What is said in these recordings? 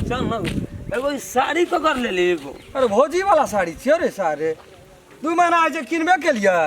चल न एगो ई साड़ी पकड़ लेली एगो। अरे भौजी वाला साड़ी छियो रे सारे, 2 महीना आइ छै किनबे केलियै,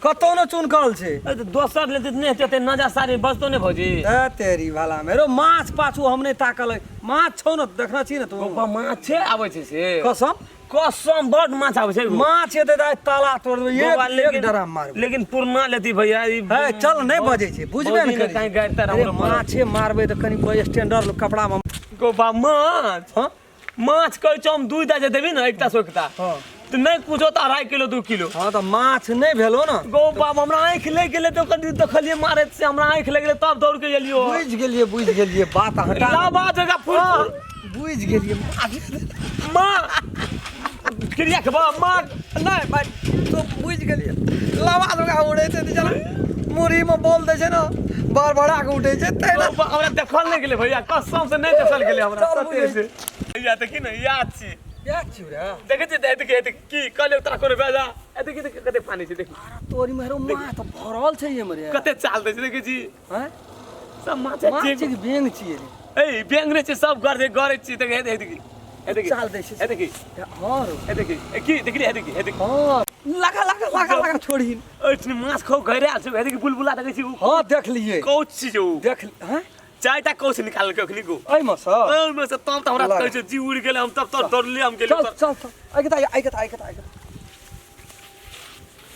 कतौ ने चुनकल छै। ए तऽ दोसर लेती तऽ नहि हेतै, नजा साड़ी बचतो नहि भौजी। ए तेरी भला मेरो माछ पाछू हम नहि ताकल है। माछ छौ ने देखने छी ने तू? गोपा माछे आबै छै से। कसम? कसम बड माछ आबै छै। माछ एतै तऽ आइ ताला तोड़ देबै, एक बौआ, एक लेकिन डराम मारबै। लेकिन पुरना लेती भैया ई। हे चल नहि बजै छै, बुझबे भौजी ने ने करै कहीं गारि तारि अरे हमरो मारत। माछे मारबै तऽ कनि स्टैंडर्ड कपड़ा मे। गोपा माछ। हँ? माछ कहै छौ हम 2 टा जे देबी ने एकटा सोकता हँ। तऽ नहि कुछो तऽ 2.5 किलो 2 किलो। हँ तऽ माछ नहि भेलो ने। गौ बाप हमरा आँखि लागि गेलै तऽ ओकर देखलियै मारैत से हमरा आँखि लागि गेलै तब दौड़ के एलियो। बुझि गेलियै, बुझि गेलियै बात हटा। लाबा जगह फुर हँ, बुझि गेलियै माछ। माँ क्रिया के बा माँ नहि भाइ तो बुझि गेलियै लाबा जगह उड़ै छै तऽ जेना मुरही मे बोल दै छै ने बड़बड़ा के उठै छै तहिना। गौ बा, हमरा देखल नहि गेलै भैया, कसम से नहि देखल गेलै हमरा। चल, सत्य बुझै से भैया देखी ने याद छी। याद छियौ रे? देखै छी एते के एते की कहलियौ तोरा कोनो बेजा एते के कते पानी छै देखी। तोरी मेरो माछ तऽ भरल छै एमरे। कते चाल दै छै देखै छी। हैं? सब माछ माछ छै छै कि बेंग छियै रे? ए बेंग नहि छै, सब गरे गरे छी देख हे देखी हे देखी चाल दै छै। हे देखी हँ रो। हे देखी ए की देखली हे देखी हे देखी। हँ लगा लगा लगा लगा छोड़ही। ओइठनी माछ खौ घरे आयल छै हे देखी बुलबुला देखै छी उ। हँ देख लियै। कौच छी जो उ। देख हैं? 4टा कौच निकाललकै अखनी गो। एहिमे सँ? ओहिमे सँ तब तऽ हमरा लगा। कहै छै जी उड़ि गेलै, हम तब तऽ दौड़लियै हम गेलियै। चल चल चल आइ के आइ के आइ के आइ के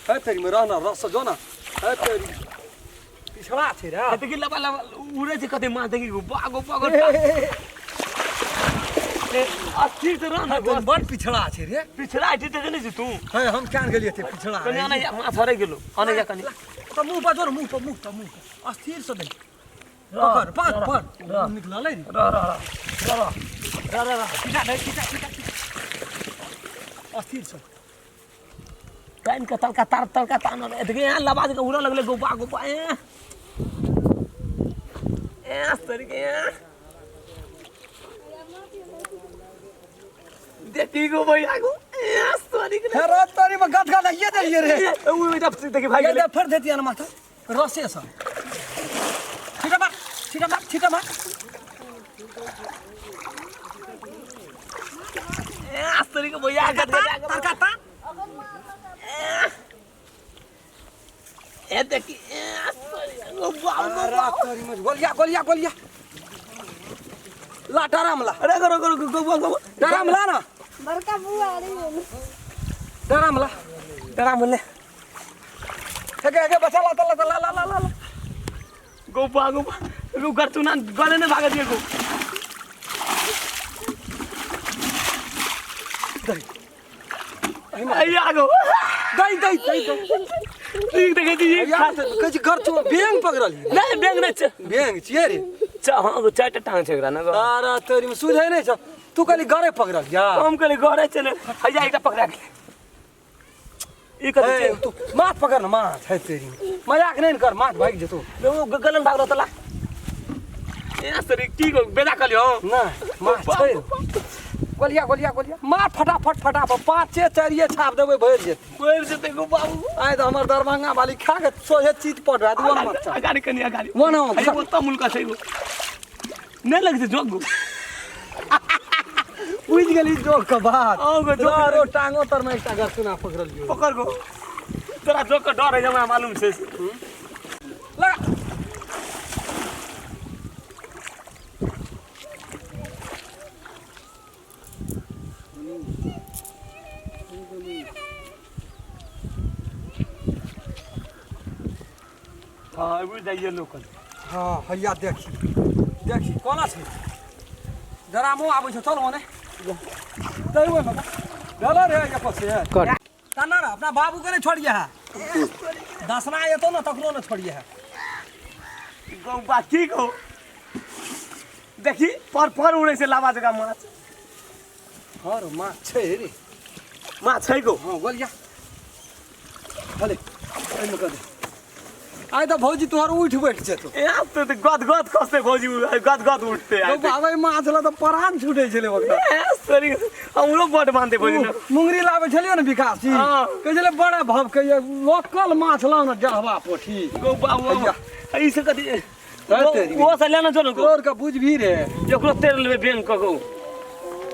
है तेरी में रहना रस जो ना है तेरी पिछड़ा छै रे। हे देखी लबा लबा उड़ै छै कते माछ देखी गो बागो बागो। ए अस्थिर से रह ना। बड़ पिछड़ा छै रे। पिछड़ा छै देखै नहि छी तू? है हम क्या गेलियै ते पिछड़ा। कनि आनै माछ हरै गेलो आनै जा कनि। तऽ मुँह पर जो ने मुँह पर मुँह पर मुँह पर अस्थिर से दे। पकड़ पकड़ पकड़ निकललै रे। रह रह रह रह रह रह रह पीछा दे पीछा पीछा अस्थिर से टाइम के तलका तार तलका तान देखिए यहाँ लबा के उड़ऽ लगलै गोपा गोपा ए ए तरीके देखी गो भैया गो ए तरीके। हे रात तारी में गद गद आइए देलिए रे। उ इधर देखी भाई ये दे फर देती ना माथा रसे से। छिटा मार छिटा मार छिटा मार। ए तरीके भैया गद गद तड़का ता ए देखी ए तरीके गो बाबू गो रात तारी में गोलिया गोलिया गोलिया ला डराम ला। अरे करो करो गो गो गो डराम ला ना। बड़का बुआ आ रही है। डराम ला डराम ले। हेगे हेगे बचा ला ला ला ला ला ला गोपा गोपा गो गर्छु ना गले नै भाग दिएको। आइया गो दई दई दई दई ठीक देखै छी यार कहै छी गर्छु बेंग पकड़ल नै बेंग नै छै। बेंग छियै रे। हँ गो 4टा टांग छै एकरा न गो। अरे तोरी में सुझै नै छ तू कहली गरे पकड़ल या। हम कहली गरे चले हैया एकटा पकड़ा गेलै। ई कथी छै? तू माछ पकड़ न माछ है तेरी मजाक नहि कर माछ भागि जेतौ। ओ गलन भागल तला ए सरी की गो बेदा कहलियो नै माछ छै। गोलिया गोलिया गोलिया मार फटाफट फटाफट 5 4 छाप देबै भरि जेतै। भरि जेतै गो बाबू। आइ तऽ हमर दरभंगा वाली खा के सोझे चीत पड़ रहा वन मत अगाडि कनि अगाडि वन ओतऽ मुल्का छै गो नहि लगै छै जोक गो। बुझि गेली जोक के बात। औ गो जोक रो टांगो तर में एकटा गरचुना पकड़लियो। पकड़ गो तोरा जोक के डर है हमरा मालूम छै। लगा हाँ बुझि जाइए लोकल। हाँ हैया देखी देखी कोना छै जरामो आबै छै चल ओने तै ओहिमे भेल रे ये पछे कर तना रे अपना बाबू के नहीं छोड़िए है दसना एतो ना तकरो न छोड़िए है। गौबा की गो देखी पर पर उड़ै छै लावा जगह माछ। हँ रो माछ छै रे। माछ छै गो। हाँ गोलिया भले एहिमे कऽ दे। आइ तऽ भौजी तोहर उठि बैठ जेतौ। ए आब तऽ गद गद खसतै भौजी, गद गद उठतै आइ। बाबा माछ लए तऽ प्राण छूटै छलै ओकरा। ए सॉरी हमरो बड मानतै भौजी ने। मुंगरी लाबै छलियै ने विकास जी, हाँ। कहै छलै बड़ा भवकै लोकल माछ लाउ ने डेढ़वा पोठी। गौ बाबू, हैया। ई से कथी? है तेरी। ओ से लेना चलो गो। तोर के बुझबही रे। एकरो तेर लेबै बैंक कऽ गौ।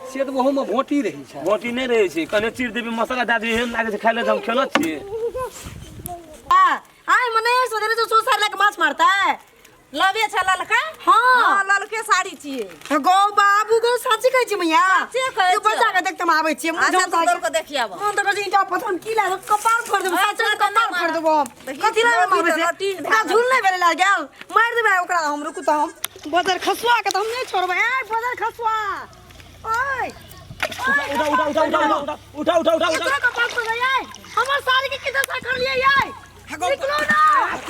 से तऽ ओहोमे भोटी रहै छै। गोटी नहि रहै छै, कने चीर देबी, मसाला दए देबी, एहन लागै छै खाय लए, तऽ हम खेलऽ छियै। आय मने सोचने जो सोसार लके माछ मारता है। लबे छै ललका। हाँ। हाँ, ललके साड़ी छियै। गौ बाबू गौ, साची कहै छी मैया? साचे कहै यो बच्चा छियै। के देख त हम आबै छियै। अच्छा, तू दौड़ के देखि आबऽ। मन त कहै छै ईंटा पत्थर की लाग कपार फोड़ देबो, अच्छा, साचे तऽ कपार नहि फोड़ देबो हम। देखी, कथी लागे लौकी मारबै तऽ से? लटीन भए ओकरा गेल। झूल नहि भेलै लाग गेल, मारि देबै ओकरा हम। रुकू तऽ हम बजर खसुआ के तऽ हम नहि छोड़बै। ए बजर खसुआ, ओए उठा उठा उठा उठा उठा उठा उठा उठा उठा। एकरो कपार फोड़ दे। ए हमर साड़ी के किधर से कर लिए? ए निकलो ना,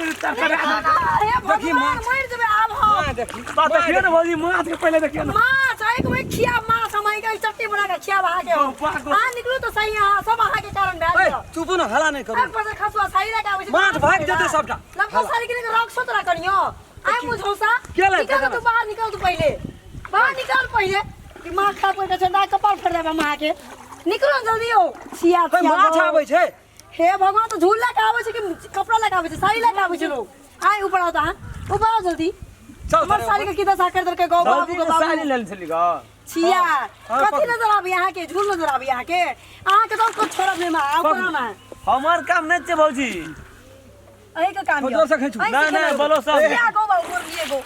निकलो ना। हे देखी भगवान, माछ। मारि देबै आब हम। माँ देखी। बात देखियौ ने भौजी, माछ के पहिले देखियौ ने। माछ एक बेर खिया, माछ हम अहाँके चटनी बना के खियाब अहाँके हम। गौ, गौ। अहाँ निकलू तऽ सही, अहाँ सब अहाँके कारण भए ए गेल। चुप ने, हला नहि करू। एक बजे खसुआ सही लए के आबै छै। माछ भागि जेतै सबटा। लमका साड़ी के रख सो तोरा कनियो। आइ मुझौसा के लए निकल के तू बाहर, निकल तू पहिले बाहर निकल पहिले। दिमाग खराब करके छै, दाँत कपार फोड़ देब हम अहाँके। निकलो ने जल्दी हो। छिया ए, छिया माछ गौ। आबै छै। हे भगवान, तऽ झूल लए के आबै छै कि कपड़ा लए के आबै छै? साड़ी लए के आबै छै लोग। आइ ऊपर आओ तऽ अहाँ ऊपर आओ जल्दी। चल हमर तोरे साड़ी के की दशा कर देलकै गौ बाबू। भौजी गौ के साड़ी बाबू लेल छली गौ। छिया। हाँ, कथी पकड़। नजर आबै अहाँके? झूल नजर आबै अहाँके? अहाँके तऽ कुछ छोड़ब नहि, आउ पकड़। करो ना। हमर काम नहि छै भौजी। अही के काम यऽ। जोर से खींचू। अहीं से नहि, नहि, खेलबै। बोलो सब। छिया गौ बाबू, मोर लिए गौ।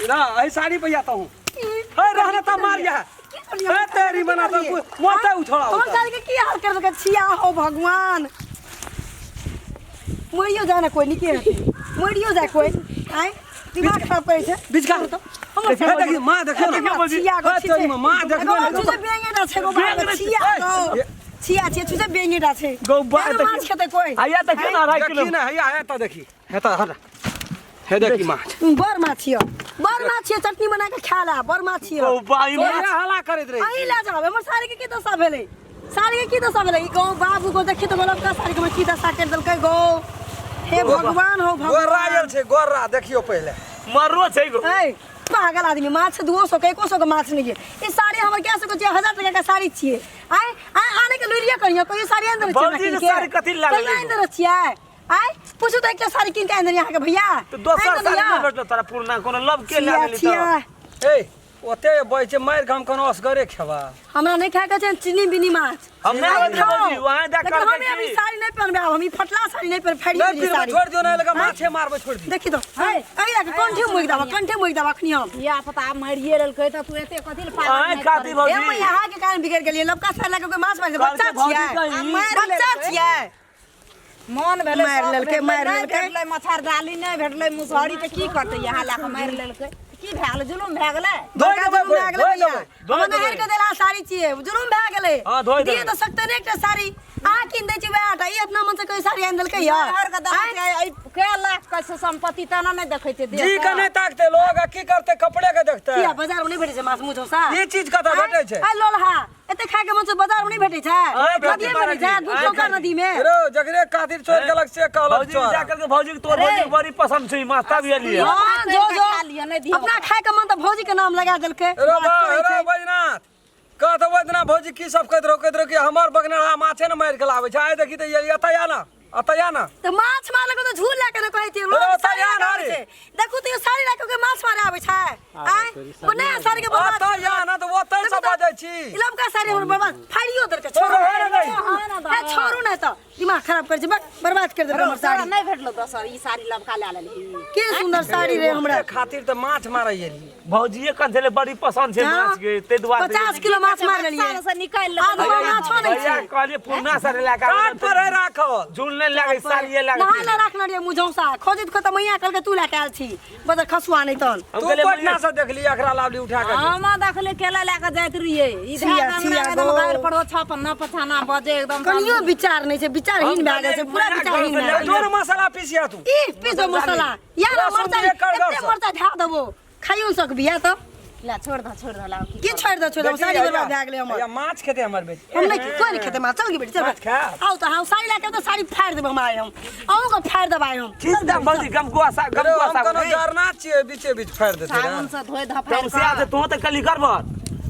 ना एहि साड़ी पे आता हूँ। ई, हे रहने त मार या। की करलियै? हे तेरी मना त मोटे उछड़ा। हमर साड़ी के की हाल कर देलकै? छिया हो भगवान, मरियो जाए ना कोई, निके हेतै, मरियो जाए कोई। आँय दिमाग खराब करै छै। बिचका। तो हमर हे देखी माँ, देखियौ ने। छिया गौ, हे तोरी माँ, माँ देखियौ ने। छुछे बेंगेटा छै गौ बाबा, छिया गौ, छिया छिया, छुछे बेंगेटा छै गौ बा। एहन माछ खेतै कोई? आया देखियौ ने, 2.5 किलो। देखी ने, हैया हे त देखी, हे त हटा, हे देखी माछ। बड़ माछ यऽ, बड़ माछ यऽ, चटनी बना के खा ला, बड़ माछ यऽ। गौ बा, ई माछ तोरे हला करैत रही। अहीं लए जाउ। हमर साड़ी के की दशा भेलै? साड़ी के की दशा भेलै ई गौ बाबू को? देखी तऽ गोलबका साड़ी के हमर की दशा करि देलकै गौ। हे भगवान हो गोर्रा भगवान। आयल छै गोर्रा, देखियौ पहिले। मरलो छै गो। ऐ पागल आदमी, माछ 200 के 100 के माछ नहीं है। ई साड़ी हमर क्या सको छियै? 1000 टका के साड़ी छियै। आय आय आने के लुरिया करियो, कहियो साड़ी आनि देने छियै हमरा भौजी कीन के साड़ी कथी ला कहियो लागलै? आनि देने छियै? आय पूछू तऽ एकटा साड़ी कीन के आनि देने अहाँके भैया? तऽ दोसर आनि देने साड़ी यऽ? नहि भेटलो तोरा पुरना कोनो लब के लए छिया लेली छिया। तऽ ए ओते बचै छै, मारि के हम कोनो असगरे खेबा। हमरा नहीं खाए के छै चीनी बिनी माछ। हम नहि आबैत रहे भौजी, वहाँ जा लेकिन कर हम अभी साड़ी नहीं पहनबे आब, हम ई फटला साड़ी नहीं पहन फाड़ि नहि देलियै पीरबै साड़ी। छोड़ि दियौ, नहि लगा माछे मारबै, छोड़ि दियौ। देखी तो एहि लए के कंठे मुकि देबा, कंठे मुकि देबा अखनी हम। धिया पुता मरिए लेलकै तऽ तू एते कथी लए पागल अहीं नहि खातिर करै? हे भौजी। मैया, अहाँके कारण बिगड़ि गेलियै। लबका साड़ी लए के कोइ माछ मारि बच्चा कहलकै भौजी छियै? कहीं। मारि बच्चा लेलकै। छियै? मन भेलै मारि सब लेलकै, भेटलै, मारि नहि लेलकै। भेटलै मच्छरदानी, नहि भेटलै मुसहरी, तऽ की करतै? यहाँ लए कऽ मारि लेलकै, की भए गेलै? जुलुम भए गेलै। धोइ बड़का देबै, जुलुम भए गेलै धोइ भैया। देबै, धोइ हमर देबै। नहर के देला साड़ी छियै, जुलुम भए गेलै। हाँ, धोइ दिए देबै। तऽ सकते ने एकटा साड़ी। अहाँ कीन दै छी वएह टा, ई अपना मन से कोई साड़ी आनि देलकै यऽ? नहर के दला छै, एहि कै लाख के छै संपत्ति, तेना नहि देखै छै देह जी के नहि ताकतै लोग, आ की करतै? कपड़े के देखतै। किया बाजार में नहि भेटै छै माछ मुझौसा? ई चीज कतऽ भेटै छै? आइ लोलहा एते खाय के मन छै, बाजार में नहि भेटै छै? आइ नदिये में भेटै छै, आइ दू चौका नदी में। रो जकरे खातिर चोर गेलक से कहलक भौजी चोर। जा करके भौजी के तोर भौजी के बड़ी पसंद छै ई माछ, तब एलियै। हाँ, जो जो खा लिअ, नहि दियौ। अपना खाय के मन तऽ भौजी के नाम लगा देलकै। रो बात बा करै रो छै। बैजनाथ कहत बैजनाथ, भौजी की सब कहैत रहो? कहैत रहो कि हमर बगनेरा माछे ने मारि के लाबै छै। आइ देखी तऽ एतऽ आ ना, एतऽ आ ना। तऽ माछ मारलक तऽ झूल लए के ने कहै छियै लोग। अरे, साड़ी लए के तैयार आबै रे। छै, देखू तऽ साड़ी लए के कोइ माछ मारे आबै छै? आँय, ओ नया साड़ी के बर्बाद। एतऽ आ ना तऽ ओतै से बजै छी। ई लमका साड़ी हमर बर्बाद फाड़ियो देलकै। छोड़ू रहै ने। ए, छोड़ू ने तऽ दिमाग खराब करै छै। बक, बर्बाद कर देलकै हमर तोरा साड़ी। नहि भेटलो दोसर, ई साड़ी लबका लए लेलही। के सुंदर साड़ी रे हमरा। ओकरे खातिर तऽ माछ मारै एलियै। भौजीए कंधेले बड़ी पसंद छै माछ के, ताहि दुआरे 50 किलो माछ मारि लेलियै। से निकालि आधो लेलकै। माछो नहि भैया छै। कहलियै पुरना साड़ी लए के काट पर है राखल। झूल नहि लागै, साड़िए लागै। नहा लए राखने रहियै मुझौसा, खोजैत खोजैत मैया कहलकै तू लए के आयल छी बदर खसुआ नहि तहन। हम तू कहलियै पटना से देखली, एकरा लावली उठा के। हम देखले केला लए कऽ जाइत रहियै ई छिया, धान छिया एकदम गो। गारि पड़ो छप न पछाना बजे एकदम। कनियो विचार नहि छै, विचारहीन भए गेल छै पूरा, विचारहीन भए गेल। तोर मसाला पीसिया तू। ई पीसो मसाला यार। लहसुन मरचाइ दिए कड़गर एते सँ। मरचाइ धए देबो, खाइयो ने सकबिहे तऽ। ला छोड़ दह, छोड़ दह, ला की की छोड़ि दे, छोड़ि दे, साड़ी बर्बाद भए गेलै हमर। हैया माछ खेतै हमर बेटी। हम नहि, कोइ नहि खेतै माछ। चल गे बेटी, चल। माछ खायब। आउ तऽ हम साड़ी लए के आउ तऽ साड़ी फाड़ि देबै हम आइ, हम अहूँके फाड़ि देबै आइ हम। खींच दे भौजी, गमगुआ सा अरे गमगुआ हम सा। कोनो जरना छियै, बीचे बीच फाड़ि देतै साबुन ने। से धोइ धऽ फाड़ि तम से आ तू तऽ कली गड़बड़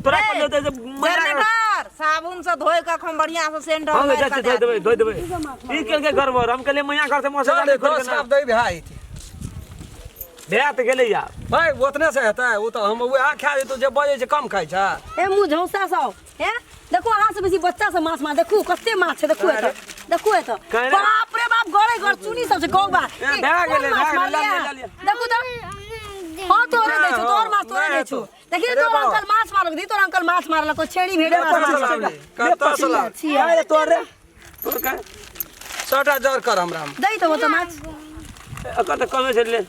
तोरा ए, कहलियौ तऽ जे मैया जनरेटर साबुन से धोइ कऽ खूब बढ़िया से सेंडर हम मारि जाइ कऽ छियै, धोइ दए देबै, धोइ देबै। ई केलकै गड़बड़, हम कहलियै मैया घर से मसाला चल रे, खोलि के 10 ना। काप दही भए जेतै। भए तऽ गेलै आब। भाइ ओतने से हेतै ओ तऽ हम वएह खा जेतौ जे बजै छै कम खाइ छै। ए मुँह झौसा सब हे देखू अहाँ से बेसी बच्चा सब माछ मार देखू कते माछ छै देखू एतऽ देखू एतऽ कहने- बाप रे बाप गरे गर चुनी सब छै गौबा ए, भए गेलै, भए गेलै, लऽ लिअ, लऽ लिअ। देखू तऽ हाँ तोरे दै छौ तोर माछ तोरे दै छौ देखी अरे तोर बाप। अंकल माछ मारलक दी तोर अंकल माछ मारलक ओ छेड़ी भेड़े माछ कतऽ से मारलक लाबली? कतऽ से लाबली? छिया अरे तोर रे तोर का सभटा जर कर हमरा मे। दै तऽ ओ तऽ माछ एकर तऽ कमे छै ले।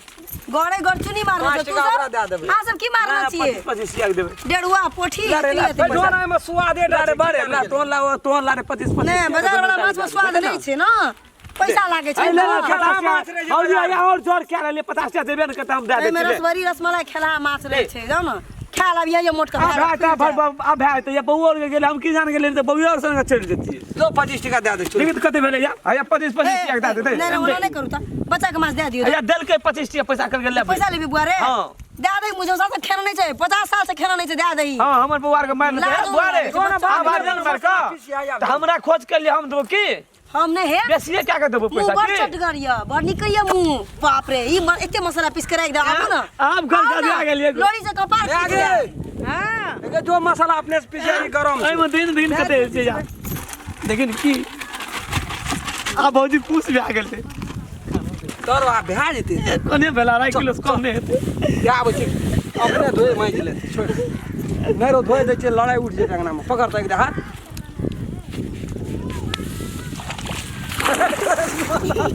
गरे गर चुनी मारल पाँच छौ तू टका सब ओकरा दए देबै। अहाँ सब की मारल ना, छियै? 25 25 टका देबै। डेढ़ुआ पोठी ला रे, ला, एतनी एतनी। जो ना एहिमे सुआदे ला रे बारे ला तोर ला तोर ला रे 25 25। नहि बाजार वाला माछ में स्वाद नहीं छै ना पैसा लागे छै अरे ले, ना। ले, खेला माछ रहे छै भौजी, बाजार। आया और जोर क्या ले 50 टका देबे ने कहता हम दए एहिमे देबै। रसभरी रसमलाई खेला माछ रहै छै जाउ ने खा लाबियै ये मोट के आब भए तऽ भर आब भए तऽ ये बौआ आर के गेलै हम की जान गेलियै तऽ बौआ आर संगे चलि जैतियै। लो 25 टका दए दै छियौ। लेकिन कते भेलै या आया 25 25 टका दए देतै। नहि नहि ओना नहि करू तऽ बच्चा के माछ दए दियौ। आया देलकै 25 टका पैसा करके ले। पैसा लेबी बुआ रे हाँ। दए दही मुझे साल से खेना नहीं छै 50 साल से खेना नहीं छै दए दही। हाँ हमर बौआ आर के मारि लेतै। लाजो बुआ रे लागै छै, बच्चा आब आर नहि मारि कऽ तऽ हमरा खोज के लिए हम देबो की हम नहि हे बेसिए क्या के देबो मुँह पैसा बड़ की चटगर यऽ बड़ नीक यऽ मुँह बाप रे ई एते मसाला पीस के राखि दे आबू ना आब घर आउ घर ना, आ गेलियै। लोरी से कपार ए पीस गे दे। हाँ एगे जो मसाला अपने से पीसे ई गरम छै। एहिमे दिन दिन कते छै यार लेकिन की आ भौजी पूछ भए गेलै। तोर आब भए जेतै। कोने भेला 2.5 किलो से कम नहि हेतै। दए आबै छै अपने धोए माँजि लेतै छोड़ि नहि रो धोए दै छै लड़ाइ उठि जेतै अंगनामे पकड़तै एक हाथ।